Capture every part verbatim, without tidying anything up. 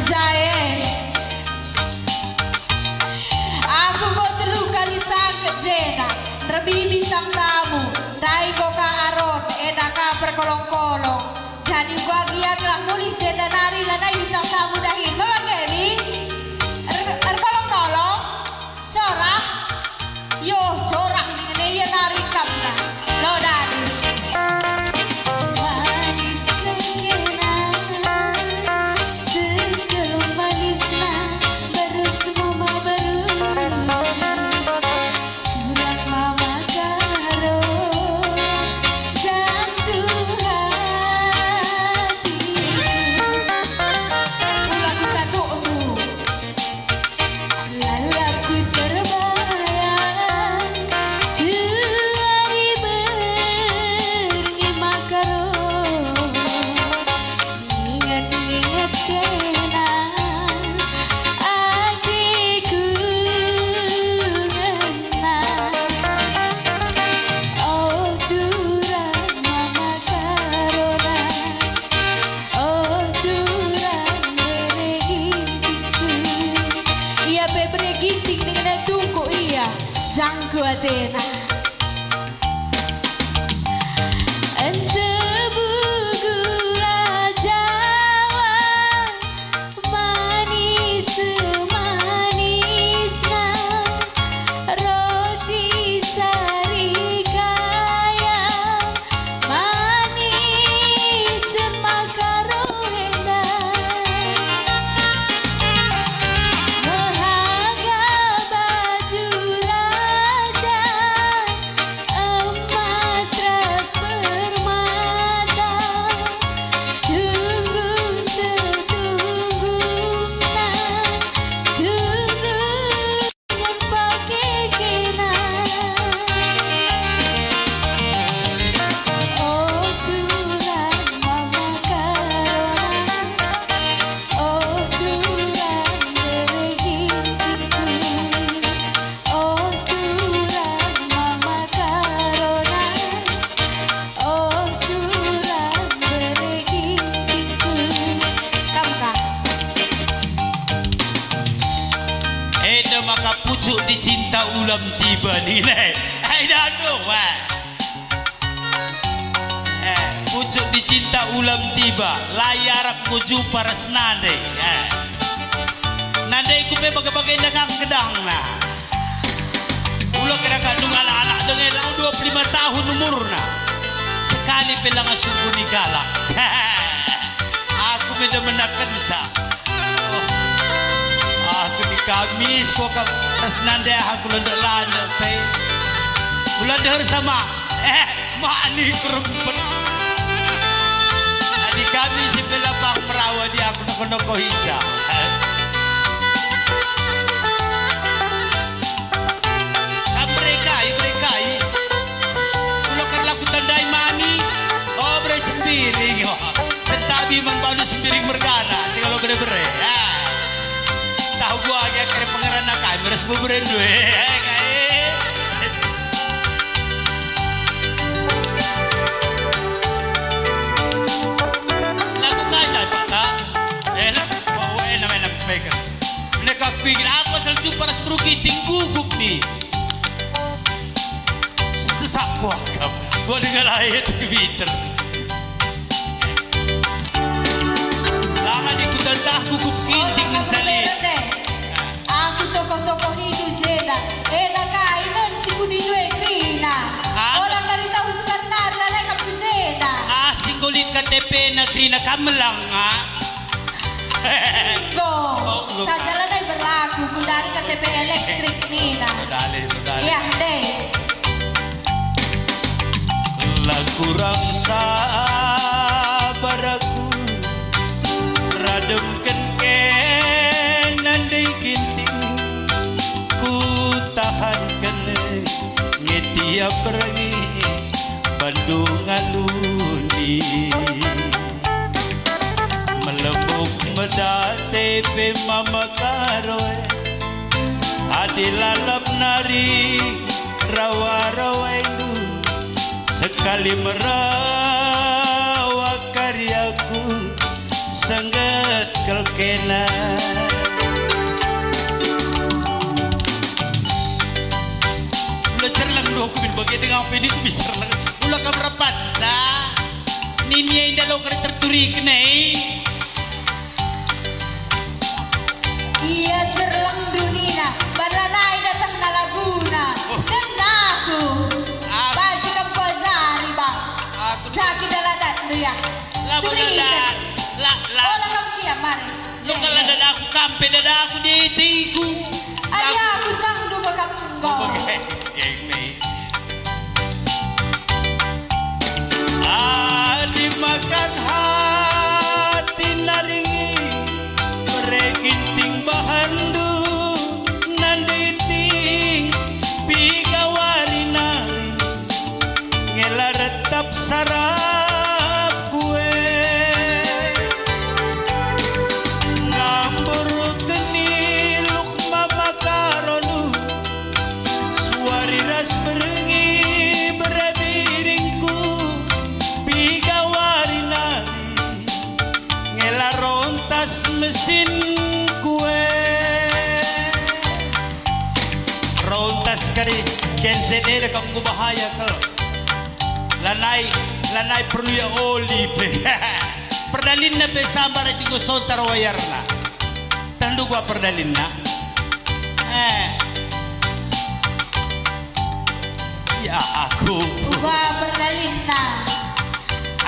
Jae. Aku enggo telu kali sangket jenda, terbi bintang tamu, ndai enggo ka Aron, enda ka perkolong-kolong. Jadi uga gia gelah mulih jenda nari lanai bintang tamu dahin. Baba Gemi, er-, erkolong-kolong. Corah? Yo, corah ningen ia nari kamna. Lo dadi. Manis kena, sekelum manisna, berus mama berus. Kurang mama karo, jantung hatiku. Ulang kita tuh. Lalap ku terbayang, suari berngi maka ro, nginget-nginget kena ateku ngena. Oh, turang mama karona. Oh, turang bere gintingku. Ia pe bere ginting dingen tungkuk ia, jangku atena. Entebu gula Jawa, manis semanisna, roti sari kaya, manis maka ro enda. Mehaga baju raja, emas ras permata, tunggu setungguna, tunggu Nyempa kekena. Oh, turang mama karona. Oh, turang bere gintingku. Oh, turang mama karona. Oh, turang bere gintingku. Kam kah? Enda maka pucuk dicinta ulam tiba nina. Ai dado, wah. Eh, pucuk dicinta ulam tiba, la iarap ku jumpa ras nande. Eh. Nandeku pe bage-bage dagang gedangna. Ula kira ka nunggal anak denge lau dua puluh lima tahun umurna. Sekali pe langa sungkun ni kalak. Aku me demenakenca. Oh. Aku di Kamis kok ras nande aku lendek-landek pe. Ula deher sama. Eh. Mani kerempet. Adi kami si pelapang merawa di aku noko-noko hija. Kam berekai, berekai. Kulo kan laku tandai mani. Oh, bere sembiring. Oh, sentabi man balu sembiring mergana. Tiga lo bere-bere. Ah. Tahu gua agi akhir pengerana kami ras bebere due. Eh, kai. Lagu kai ndai, Pak, ta? Enak, oh, enak, enak, baik. Neka pikir aku asal jumpa ras beru Ginting gugup nih. Sesak kuakap. Gua dengar ayat Twitter. Langa di kutatah gugup Ginting ngenca lit. Aku tokoh-tokoh Hindu jenda, enda kai nen si kunindu e kerina. Ola kari tahu sebentar, lalai kap jenda. Ah, si enggo lit K T P-na kerina kam melang, ah. Enggo. Oh, enggo. Saja lalai berlaku, gundari K T P elektrik nina. Sodali, sodali. Ya, deh. La kurang sabar aku, rademken kena ndai Ginting, kutahanken nge tiap berngi bandu ngaluni. Melemuk medate pe mama karoe, adi lalap nari rawa-rawaindu, sekali merawa kari aku, sengget Kel kena. Ula cerleng doh kumin bage denga pe ni kumin cerleng. Ula kam rapat sa. Nini enda lo kari terturi kenai. Ia cerleng dunina, bala nai datangna laguna. Oh. Dendaku. Aku. Baji kam kuajari, Bang. Aku. Saki dalan datndu ya. Labo dalan, la, la. Ola kam kiam, mari. Lo kala dadaku, kam pe dadaku di atiku. Adi aku jangndu me kam enggo. Oh, bage, geng me. Adi makan hati naringi, bere Ginting bahanndu nanditi, piga wari nari. Ngela retap sarapku e. Ngambur keniluh mama karondu, suari ras berngi bere biringku, piga wari nari. Ngela rontas mesinku e. Rontas kari, genset enda kam enggo bahaya kal. Lanai, lanai perlu ia oli pe. Perdalinna pe sambar adi enggo sontar wayarna. Tehndu kuga perdalinna? Eh. Ya aku. Uga perdalinna.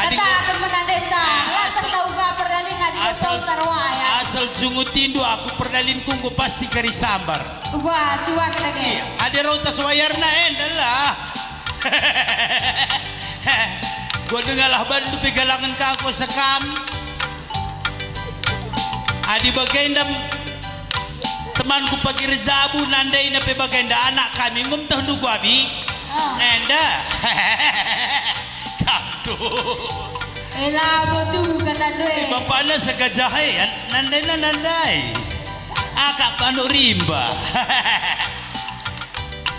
Adi kataken me nandeta, eh, la asal, tenda uga perdalinna adi asal, sontar wayar. Asal jungutindu aku perdalinku enggo pasti kari sambar. Uga, suak lagi. Iya, adi rontas wayarna enda lah. Gua dengalah bandu pe galangen ka aku sekam. Adi bagenda temanku pagi rejabu nandaina pe bagenda anak kami enggo mtehndu ku abi. Ah. Enda. Kangku. Eh, labo tuhu kata ndue. Eh, bapakna segajah e, an-, nandaina nandai. Akap manuk rimba.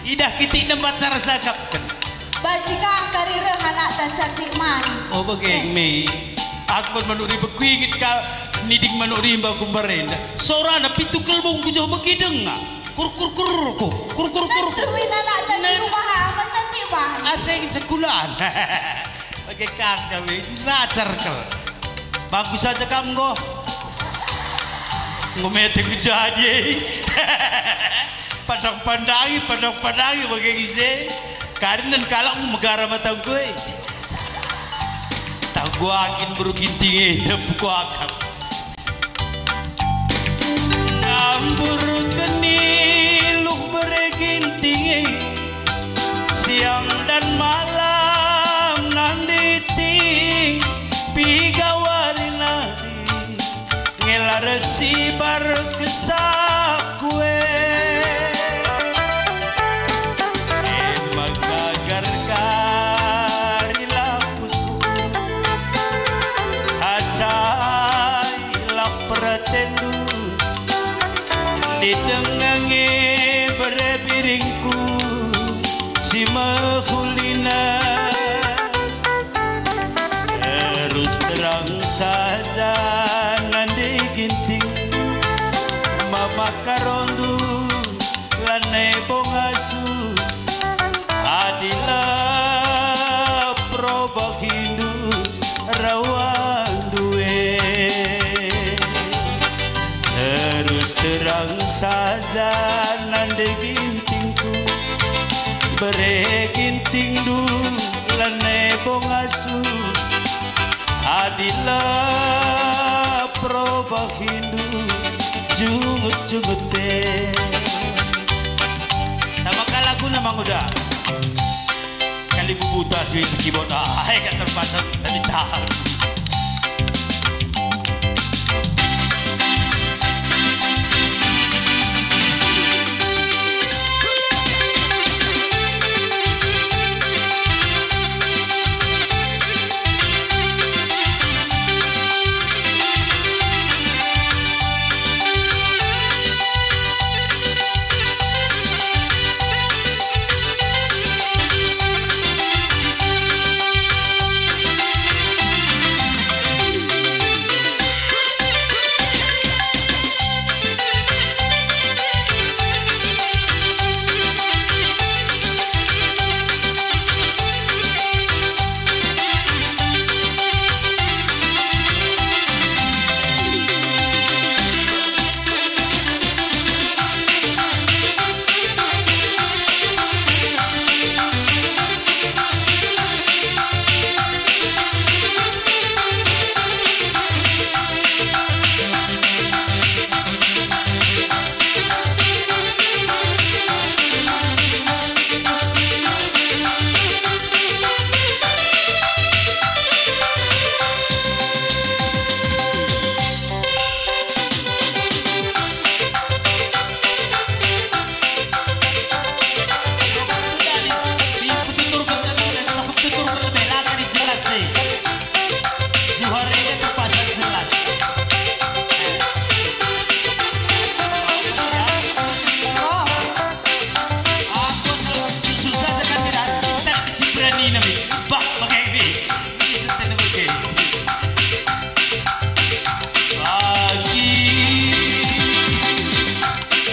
Idah kitik nempat cara sakapken. Banci kam kari reh anakta cantik manis. Oh, bage me. Aku man manuk rimba, kuinget ka niding manuk rimba ku mbarenda. Sorana pitu kelbung ku jauh bagi denga. Kur, kur, kur, kur, kur, kur, kur, kur. Tentu min anakta si rumah apa cantik banget. Aseng sekulan. Bage kang kami, racar kal. Bangku saja kam enggo. Enggo mete ku jadi, eh. Pandang-pandangi, pandang-pandangi bage ise. Karin dan kalak megara matangku, eh. Tah kuakin beru Ginting e, kuakap. Ngambur keniluh bere Ginting e, siang dan malam nanditi, piga wari nari, ngelar sibar kesahku e. E maka gargari lapusku, acai lap peratendu, didengangi bere biringku si mehulina. Terus terang saja nande Ginting, mama karondu lanai bongasu, adi la perobahindu rawandu e. Terus terang saja nande Gintingku, bere Gintingndu lanai bongasu, adi la perobahindu jungut-jungut e. Tama ka laguna manguda. Kali bubuta si kibot, ah, eh, gak terpaksa tadi tahan. Nabi, bah, bage mi. Ise pe bage. Pagi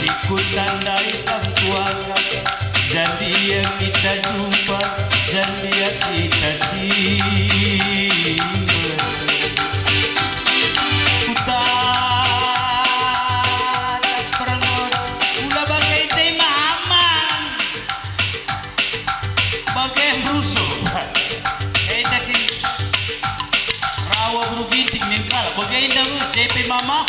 ikut tandai tangkuaka, jandia kita jumpa, jandia kita simpen. Kutatap perngora, ula bage jai mamang. Bage mrusuh. Enda kin rawa beru Ginting nin kalak. Bage enda, J P Mama.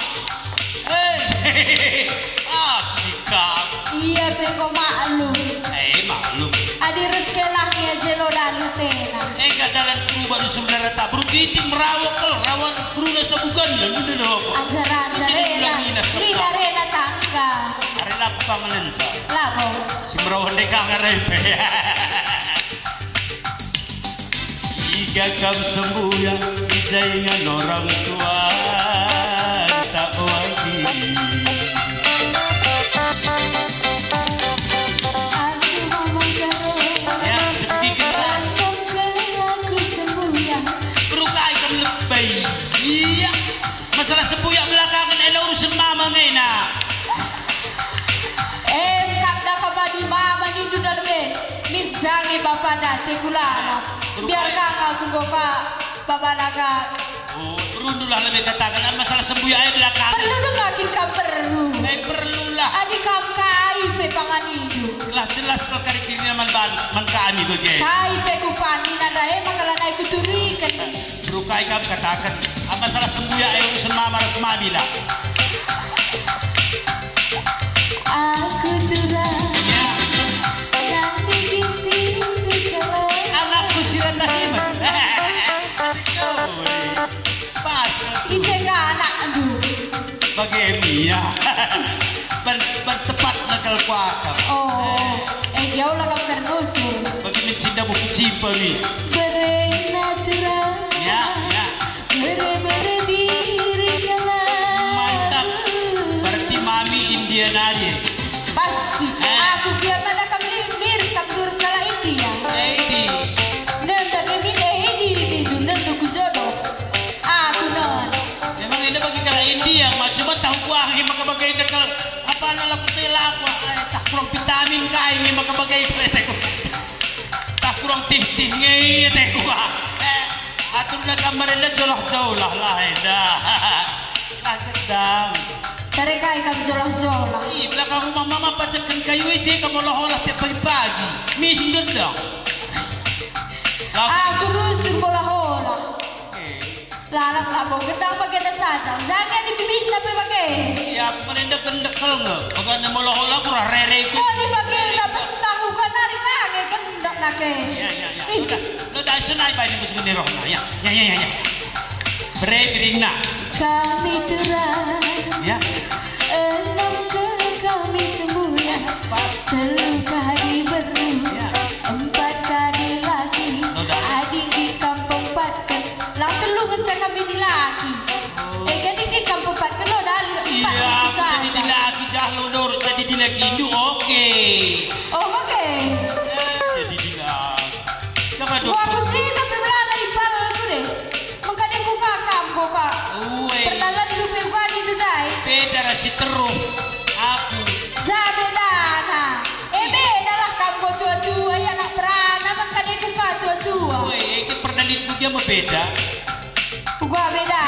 Hei, aku ikap. Iya pe enggo maklum. Eh, maklum. Adi ras kelah nge jelo dalu tena. Ega dalan perubahan saudara ta. Beru Ginting merawa kal, rawa beruna sabugan, lho, lho, lho. Ajaran. Isi darena, ulangi lah, lina rena tangga. Arena aku panganen sa. Labo. Si merawa ndeka ngarempe. Iga kam sembuya, i ja ingan orang tua tak wagi. Aku mamang karo. Ya, sedikit keras. Kam kelilaku sembuya. Beru kai kam lebe. Iya. Masalah sembuyak belakangen, ela urusen mama ngena. Em, kap da kam adi mama nindu dalam e, mis jangi bapana te kulala. Biar kang aku enggo ka babana ka. Oh, perundulah lebe kataken, ah, masalah sembuyak e belakangen. Perlu denga kin kam perlu. Eh, perlulah. Adi kam kai pe pangan nindu. Lah jelas kal kari kini man ban, man kami bage. Kai pe kupani nanda e maka lanai kuturiken. Beru kai kam kataken, ah, masalah sembuyak e urusen mama ras mami lah. Aku turang, ya, nanti ginting di jalan. Anakku si rata himen. Kau, eh, pas. Ise ka anakndu? Bage mi, ya. Ber-, bertepatna kal kuakap. Oh, eh, dia ulah kam ternusul. Bagi mencinta buku cimpa mi. Bere natura. Ya, ya. Bere, bere diri kala. Mantap. Berarti mami India nari. Pasti. Eh. Aku kiam mana kam li-, mirip kam durus kala India. Eh, ini. Nenda ke mine ini, ini, nenda ku jodoh. Aku non. Memang enda bagi kalak India, macam tahu kuah nge maka bage enda kal, apa nala kutela aku, eh, tah kurang vitamin kai nge maka bage enda teku. Tah kurang tih-tih nge teku, ah. Eh, aturna kam enda jolah-jolah lah enda. Lah gedang. Tare kai kam jolah-jolah. Ih, belakang rumah mama pacakken kayu e je kam olah-olah tiap pagi-pagi. Mis gedang. Lah. Aku rusur olah-olah. Eh. Lalap labo gedang bagenda saja, jangan di bibitna pe bage. Ia, aku man enda gendek kal nge, bagana molo-olo aku rah rere ku. Oh, di bage la pesta uga nari bage gendek nake. Ya, ya, ya. Ih. Udah, udah, senai bae nunggu segini rohna, ya. Ya, ya, ya, ya. Bere piringna. Kami turang. Ya. Enam ke kami sembuya. Pas. Telu kali beru. Ya. Empat kali laki. Udah. Ading di kampung empat. Lah telu ngenca kami dilaki. Oh. Eh, jadi kin kam pepatken lo dalu empat. Iya, aku jadi dilaki, jah lo dor, jadi dilaki indu, oke. Oh, oke. Eh, jadi dilaki. Jangan dong. Wah, aku cinta pe melana ipalku deh. Mengkade ku kakam kok, Kak. Ue. Perdalan lupe gua di dudai. Beda rasi teruh. Aku. Ja bedana. Eh, bedalah kam kok tua-tua, ya nak perana, mengkade ku ka tua-tua. Ue, itu perdalinku dia mau beda. Uga beda.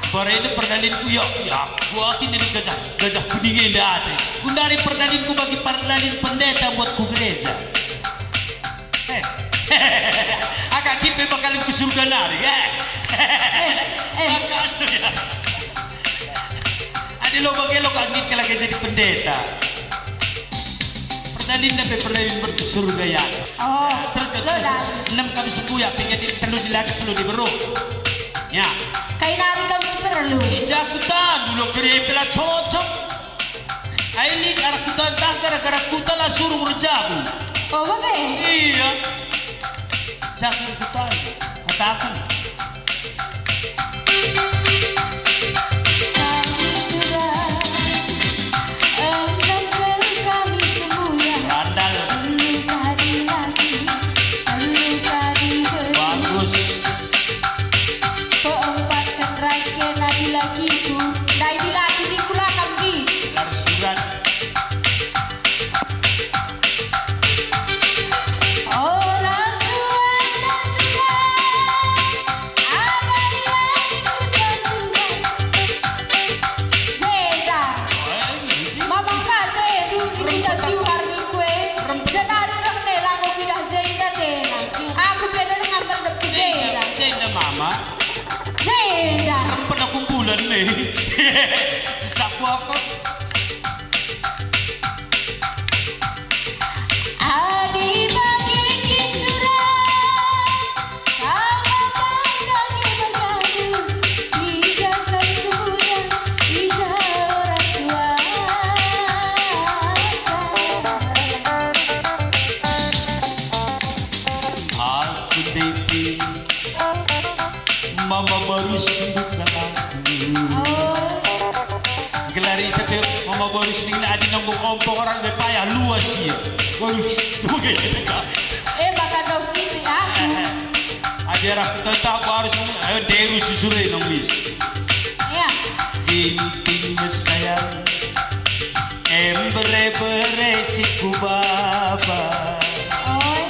Barenda perdalinku, ya, ya, aku kin nina gajah, gajah kuning enda ate. Gundari perdalinku bagi perdalin pendeta buat ku gereja. Eh. Agak kipe bakalin ku surga nari, eh. Eh, eh. Maka anu ya. Adi lo bage lo kak nggit kala jadi pendeta. Perdalinna pe perdalin bersurga ya. Oh, terus kan lo terus. Dan. Enam kami sembuyak, pe jadi telu dilaki, telu diberu. Ya. Kai nari kam si perlu. Ija kutandu lo kere pela cocok. Ai ni arah kuta dah gara-gara kuta la suruh berjabu. Oh, bage. Iya. Jangan kutandu. Katakan. Randal. Nih. Sesak bokok. Adi bagi kin surang, sama bangga nge bergaduh, iga kau sembuya, iga orang tua. Aku titi Mama Barus bukan aku. Oh. Gelari sampe Mama Barus nina adi nunggu ompong orang be payah luas ia. Barus, bagaimana? Eh, bahkan dau sini aku. Adi arah tetap Barus, ayo deru susure nong bis. Ya. Ginting besayang, embere-bere si kubaba. Oi.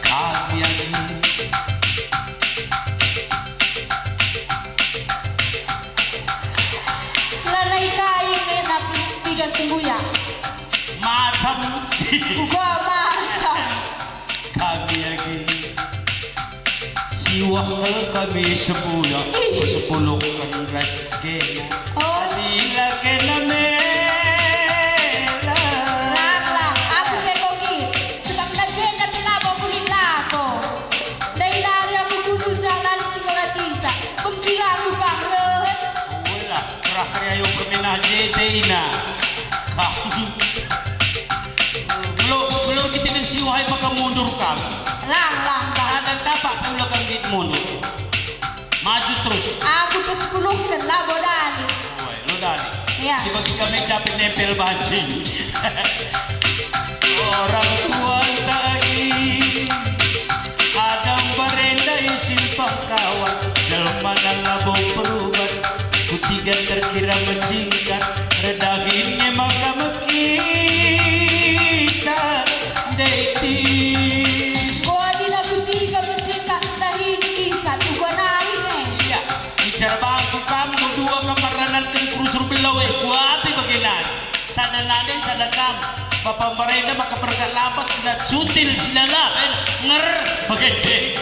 Kami agi. Lanai kai ngena pi-, piga sembuya? Macam. Uga macam. Kami agi. Siwah kal kami sembuya. Ih. Sepuluh kan ras kena. Oh. Adila kena mela. Lang, lang, aku pe kogi. Sebab na jenda pe labo kulit lako. Ndai nari aku kundul janah lit si ngora tisa. Bengkila aku kam reh. Ola, kerah kari ayo permina jete ina. Kah. Melo, melo kita kan si wahai maka mundur kam. Lang, lang, lang. Ada tapak pula kan git mundur. Maju terus. Aku pesepuluhken labo dani. Woi, lo dani. Iya. Tiba kita main capit nempel banci. Orang tua tadi Adam barenda isin pangkawan, jelmana labo perubat, kutiga terkira mecingkat, redahin nge maka mekisa, ndai ti. Kodi la kutiga mecingkat, redahin kisa, tuga nari nge. Iya, bicara bangku kam, dua kam marnanken kurusur belau, eh, kuapi bage nari. Sada nande, sada kam. Bapa mbarenda maka berkat lampas kena sutil silala, eh, nger, bage deh.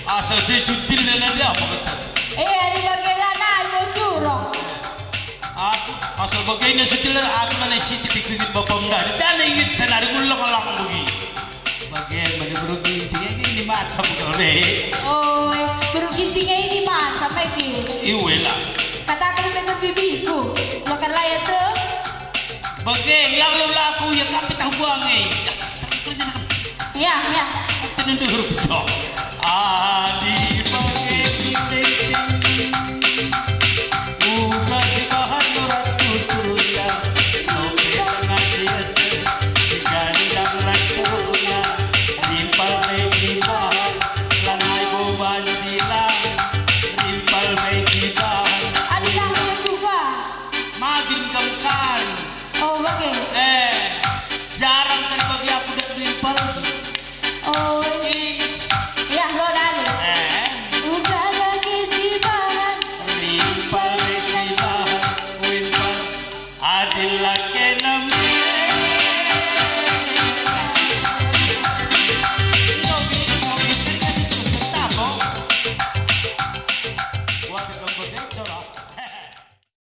Asa si sutil dan nande apa kata? Eh, ari bage la nai, o surong. Aku, asal bagena sutil dan aku mana siti pikir bapa menda. Jana inget senari ngulang-lang bagi. Bage mana beru Ginting ini macam kau deh. Oi, beru Ginting ini macam lagi. Iwela. Kataken pe bibiku, lokan layar tuh. Bage, lalu laku ya kapi tahu buang, eh. Ya, terus, terus, terus. Ya, ya. Tenendur, cok. Adi